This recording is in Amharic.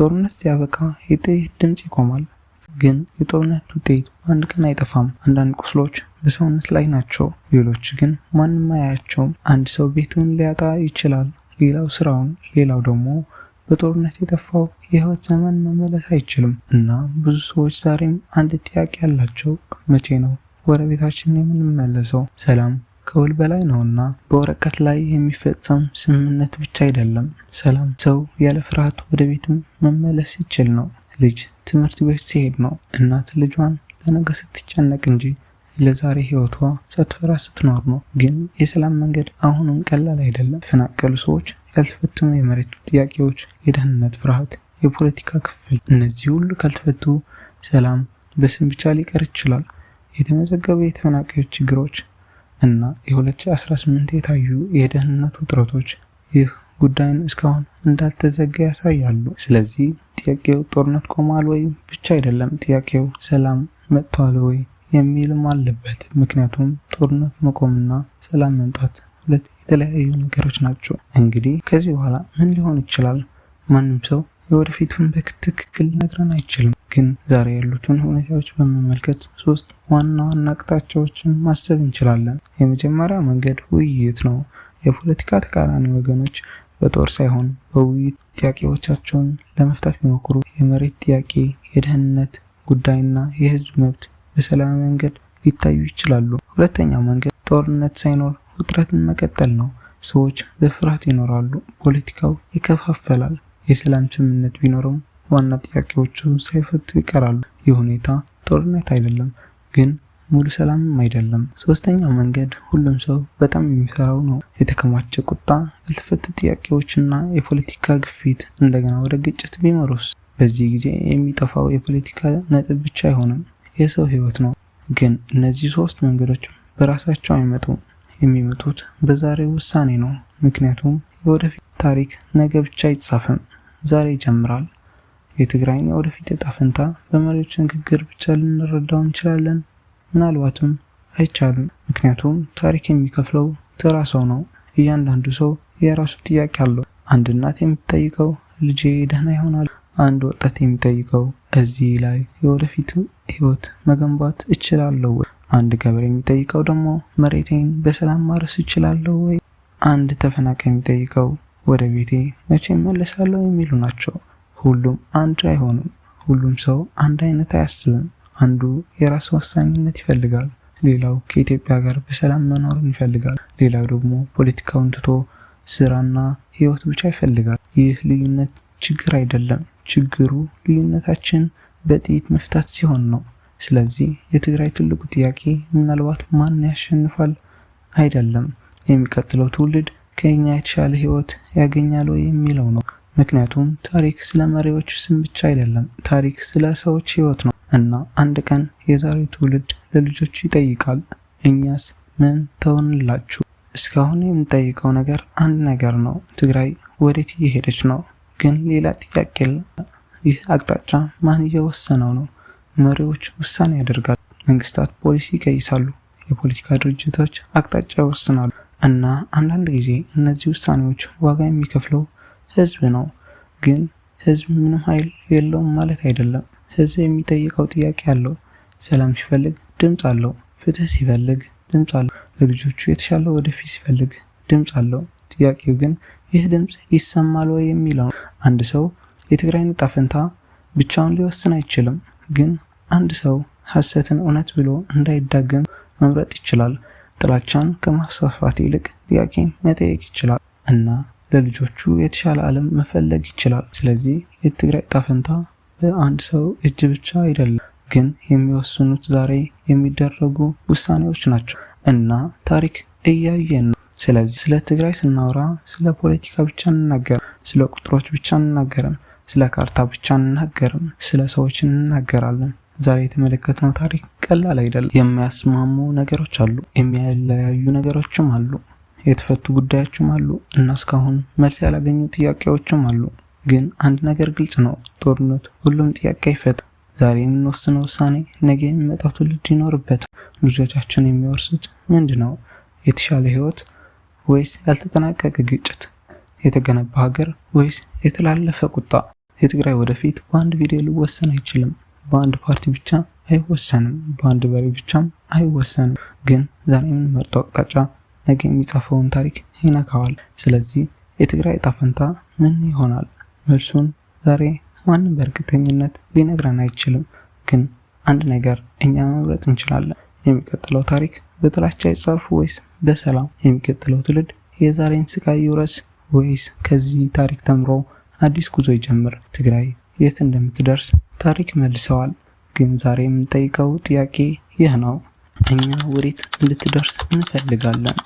ጦርነት ሲያበቃ የጥይት ድምፅ ይቆማል። ግን የጦርነት ውጤት በአንድ ቀን አይጠፋም። አንዳንድ ቁስሎች በሰውነት ላይ ናቸው፣ ሌሎች ግን ማንም አያያቸውም። አንድ ሰው ቤቱን ሊያጣ ይችላል፣ ሌላው ስራውን፣ ሌላው ደግሞ በጦርነት የጠፋው የህይወት ዘመን መመለስ አይችልም። እና ብዙ ሰዎች ዛሬም አንድ ጥያቄ አላቸው፣ መቼ ነው ወደ ቤታችን የምንመለሰው? ሰላም ከውል በላይ ነውና በወረቀት ላይ የሚፈጸም ስምምነት ብቻ አይደለም። ሰላም ሰው ያለ ፍርሃት ወደ ቤቱ መመለስ ሲችል ነው። ልጅ ትምህርት ቤት ሲሄድ ነው። እናት ልጇን ለነገ ስትጨነቅ እንጂ ለዛሬ ህይወቷ ሳትፈራ ስትኖር ነው። ግን የሰላም መንገድ አሁንም ቀላል አይደለም። የተፈናቀሉ ሰዎች፣ ያልተፈቱ የመሬት ጥያቄዎች፣ የደህንነት ፍርሃት፣ የፖለቲካ ክፍል፣ እነዚህ ሁሉ ካልተፈቱ ሰላም በስም ብቻ ሊቀር ይችላል። የተመዘገቡ የተፈናቃዮች ችግሮች እና የ2018 የታዩ የደህንነት ውጥረቶች ይህ ጉዳይን እስካሁን እንዳልተዘጋ ያሳያሉ። ስለዚህ ጥያቄው ጦርነት ቆሟል ወይ ብቻ አይደለም። ጥያቄው ሰላም መጥቷል ወይ የሚልም አለበት። ምክንያቱም ጦርነት መቆምና ሰላም መምጣት ሁለት የተለያዩ ነገሮች ናቸው። እንግዲህ ከዚህ በኋላ ምን ሊሆን ይችላል? ማንም ሰው የወደፊቱን በትክክል ሊነግረን አይችልም። ግን ዛሬ ያሉትን ሁኔታዎች በመመልከት ሶስት ዋና ዋና አቅጣጫዎችን ማሰብ እንችላለን። የመጀመሪያው መንገድ ውይይት ነው። የፖለቲካ ተቃራኒ ወገኖች በጦር ሳይሆን በውይይት ጥያቄዎቻቸውን ለመፍታት ቢሞክሩ የመሬት ጥያቄ፣ የደህንነት ጉዳይና የህዝብ መብት በሰላማዊ መንገድ ሊታዩ ይችላሉ። ሁለተኛው መንገድ ጦርነት ሳይኖር ውጥረትን መቀጠል ነው። ሰዎች በፍርሃት ይኖራሉ፣ ፖለቲካው ይከፋፈላል። የሰላም ስምምነት ቢኖርም ዋና ጥያቄዎቹ ሳይፈቱ ይቀራሉ። ይህ ሁኔታ ጦርነት አይደለም፣ ግን ሙሉ ሰላምም አይደለም። ሶስተኛው መንገድ ሁሉም ሰው በጣም የሚፈራው ነው። የተከማቸ ቁጣ፣ ያልተፈቱ ጥያቄዎችና የፖለቲካ ግፊት እንደገና ወደ ግጭት ቢመሩስ? በዚህ ጊዜ የሚጠፋው የፖለቲካ ነጥብ ብቻ አይሆንም፣ የሰው ህይወት ነው። ግን እነዚህ ሶስት መንገዶች በራሳቸው አይመጡም። የሚመጡት በዛሬው ውሳኔ ነው። ምክንያቱም የወደፊት ታሪክ ነገ ብቻ አይጻፍም፣ ዛሬ ይጀምራል። የትግራይን የወደፊት እጣ ፈንታ በመሪዎች ንግግር ብቻ ልንረዳው እንችላለን? ምናልባትም አይቻልም። ምክንያቱም ታሪክ የሚከፍለው ተራ ሰው ነው። እያንዳንዱ ሰው የራሱ ጥያቄ አለው። አንድ እናት የምትጠይቀው ልጄ ደህና ይሆናል? አንድ ወጣት የሚጠይቀው እዚህ ላይ የወደፊት ህይወት መገንባት እችላለሁ ወይ? አንድ ገበሬ የሚጠይቀው ደግሞ መሬቴን በሰላም ማረስ እችላለሁ ወይ? አንድ ተፈናቃይ የሚጠይቀው ወደ ቤቴ መቼ እመለሳለሁ የሚሉ ናቸው። ሁሉም አንድ አይሆኑም። ሁሉም ሰው አንድ አይነት አያስብም። አንዱ የራስ ወሳኝነት ይፈልጋል፣ ሌላው ከኢትዮጵያ ጋር በሰላም መኖርን ይፈልጋል፣ ሌላው ደግሞ ፖለቲካውን ትቶ ስራና ህይወት ብቻ ይፈልጋል። ይህ ልዩነት ችግር አይደለም። ችግሩ ልዩነታችን በጥይት መፍታት ሲሆን ነው። ስለዚህ የትግራይ ትልቁ ጥያቄ ምናልባት ማን ያሸንፋል አይደለም፣ የሚቀጥለው ትውልድ ከኛ የተሻለ ህይወት ያገኛል ወይ የሚለው ነው። ምክንያቱም ታሪክ ስለ መሪዎች ስም ብቻ አይደለም፣ ታሪክ ስለ ሰዎች ህይወት ነው። እና አንድ ቀን የዛሬው ትውልድ ለልጆቹ ይጠይቃል፣ እኛስ ምን ተውንላችሁ? እስካሁን የምንጠይቀው ነገር አንድ ነገር ነው፣ ትግራይ ወዴት እየሄደች ነው? ግን ሌላ ጥያቄ የለም። ይህ አቅጣጫ ማን እየወሰነው ነው? መሪዎች ውሳኔ ያደርጋሉ፣ መንግስታት ፖሊሲ ይቀይሳሉ፣ የፖለቲካ ድርጅቶች አቅጣጫ ይወስናሉ። እና አንዳንድ ጊዜ እነዚህ ውሳኔዎች ዋጋ የሚከፍለው ህዝብ ነው። ግን ህዝብ ምንም ኃይል የለውም ማለት አይደለም። ህዝብ የሚጠይቀው ጥያቄ አለው። ሰላም ሲፈልግ ድምፅ አለው። ፍትህ ሲፈልግ ድምፅ አለው። ለልጆቹ የተሻለ ወደፊት ሲፈልግ ድምፅ አለው። ጥያቄው ግን ይህ ድምፅ ይሰማል ወይ የሚለው ነው። አንድ ሰው የትግራይን ዕጣ ፈንታ ብቻውን ሊወስን አይችልም። ግን አንድ ሰው ሐሰትን እውነት ብሎ እንዳይዳገም መምረጥ ይችላል። ጥላቻን ከማስፋፋት ይልቅ ጥያቄ መጠየቅ ይችላል እና ለልጆቹ የተሻለ ዓለም መፈለግ ይችላል። ስለዚህ የትግራይ ዕጣ ፈንታ በአንድ ሰው እጅ ብቻ አይደለም፣ ግን የሚወስኑት ዛሬ የሚደረጉ ውሳኔዎች ናቸው እና ታሪክ እያየን ነው። ስለዚህ ስለ ትግራይ ስናወራ ስለ ፖለቲካ ብቻ እንናገርም፣ ስለ ቁጥሮች ብቻ እንናገርም፣ ስለ ካርታ ብቻ እንናገርም፣ ስለ ሰዎች እንናገራለን። ዛሬ የተመለከትነው ታሪክ ቀላል አይደለም። የሚያስማሙ ነገሮች አሉ፣ የሚያለያዩ ነገሮችም አሉ፣ የተፈቱ ጉዳዮችም አሉ እና እስካሁን መልስ ያላገኙ ጥያቄዎችም አሉ። ግን አንድ ነገር ግልጽ ነው፣ ጦርነት ሁሉም ጥያቄ አይፈታም። ዛሬ የምንወስነው ውሳኔ ነገ የሚመጣው ትውልድ ይኖርበታል። ልጆቻችን የሚወርሱት ምንድን ነው? የተሻለ ህይወት ወይስ ያልተጠናቀቀ ግጭት? የተገነባ ሀገር ወይስ የተላለፈ ቁጣ? የትግራይ ወደፊት በአንድ ቪዲዮ ሊወሰን አይችልም። በአንድ ፓርቲ ብቻ አይወሰንም። በአንድ በሬ ብቻም አይወሰንም። ግን ዛሬ የምንመርጠው አቅጣጫ ነገ የሚጻፈውን ታሪክ ይነካዋል። ስለዚህ የትግራይ ዕጣ ፈንታ ምን ይሆናል? መልሱን ዛሬ ማንም በእርግጠኝነት ሊነግረን አይችልም። ግን አንድ ነገር እኛ መምረጥ እንችላለን። የሚቀጥለው ታሪክ በጥላቻ ይጻፍ ወይስ በሰላም? የሚቀጥለው ትውልድ የዛሬን ስቃይ ይውረስ ወይስ ከዚህ ታሪክ ተምሮ አዲስ ጉዞ ይጀምር? ትግራይ የት እንደምትደርስ ታሪክ መልሰዋል። ግን ዛሬ የምንጠይቀው ጥያቄ ይህ ነው። እኛ ወዴት እንድትደርስ እንፈልጋለን?